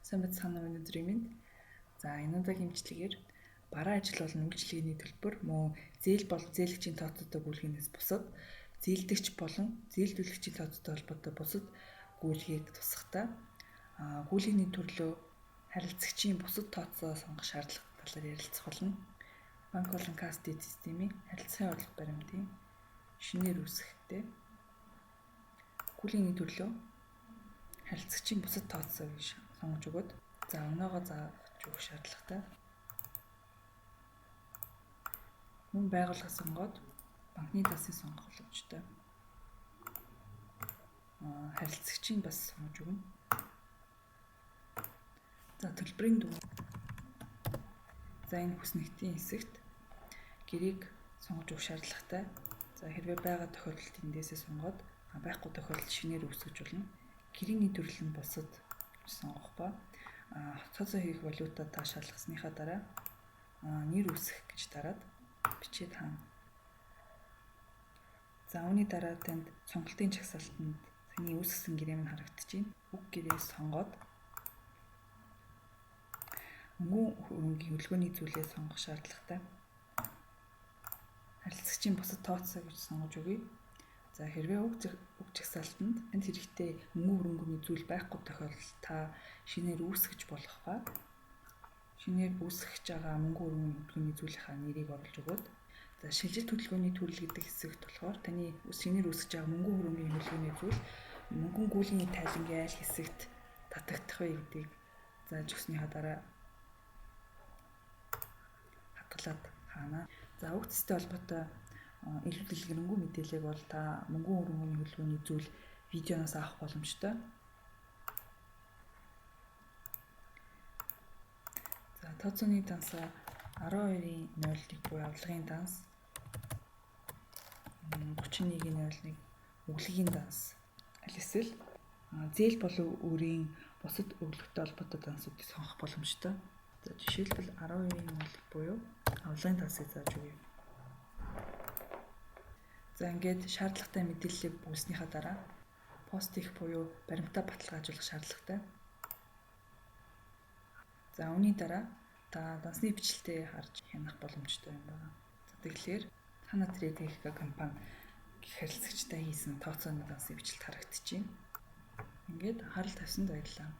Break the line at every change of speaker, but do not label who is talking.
Сайн байцгаана уу, өнөөдрийн мэнд. За, энэ удаагийн бичлэгээр бараа ажил болон үйлчилгээний төлбөр мөн зээл болон зээлэгчийн тооцоотой гүйлгээнээс бусад зээлдэгч болон зээлдүүлэгчийн тооцоотой холбоотой бусад гүйлгээг тусахдаа гүйлгээний төрлөө харилцагчийн бусад тооцоо сонгох шаардлага талаар ярилцах болно. Банк болон касс дэд системийн харилцагын орлого баримтын шинээр үүсгэхдээ гүйлгээний төрлөө харилцагчийн бусад тооцоо гэж сонгож өгөөд, за, оноогоо зааж өгөх шаардлагатай. Мөн байгууллага сонгоод банкны дансыг сонгох боломжтой. Харилцагчийн бас сонгож өгнө. За, төлбөрийн дүн. За, энэ хүснэгтийн хэсэгт гэрээг сонгож өгөх шаардлагатай. За, хэрвээ байгаа тохиолдолд эндээсээ сонгоод, байхгүй тохиолдолд шинээр үүсгэж болно. Гэрээний төрөл нь бусад сонгох ба тооцоо хийх валюта та шалгасныхаа дараа нэр үүсгэх гэж дараад бичээд хаана. За, үүний дараа танд сонголтын жагсаалтанд таны үүсгэсэн гэрээ нь харагдаж байна. Уг гэрээ сонгоод мөнгөн хөрөнгийн хөдөлгөөний зүйлээ сонгох шаардлагатай. Харилцагчийн бусад тооцоо гэж сонгож өгье. За, хэрвээ уг жагсаалтанд танд хэрэгтэй мөнгөн хөрөнгөний зүйл байхгүй тохиолдолд та шинээр үүсгэж болох ба шинээр үүсгэж байгаа мөнгөн хөрөнгөний хөдөлгөөний зүйлийнхаа нэрийг оруулж өгөөд, за, шилжилт хөдөлгөөний төрөл гэдэг хэсэгт болохоор таны шинээр үүсгэж байгаа мөнгөн хөрөнгөний хөдөлгөөний зүйл мөнгөн гүйлгээний тайлангийн аль хэсэгт татагдах вэ гэдгийг зааж өгснийхаа дараа хадгалаад хаана. За, уг цэстэй холбоотой илүү дэлгэрэнгүй мэдээллийг бол та мөнгөн хөрөнгөний хөдөлгөөний зүйл видеоноос авах боломжтой. За, тооцооны дансаа 12-ийн 01 буюу авлагын данс, 31-ийн 01 өглөгийн данс аль эсвэл зээл болон өөрийн бусад өглөгтэй холбоотой дансуудыг сонгох боломжтой. За, жишээлбэл, 12-ийн 01 буюу авлагын дансыг зааж өгье. За, ингээд шаардлагатай мэдээллийг бүлснийхаа дараа пост хийх буюу баримтаа баталгаажуулах шаардлагатай. За, үүний дараа та дансны бичлэлтээ харж хянах боломжтой юм байна. За, тэгэхээр Хана Трейд ХК компани гэх харилцагчтай хийсэн тооцооны дансны бичлэлт харагдаж байна. Ингээд анхаарал тавьсанд баярлалаа.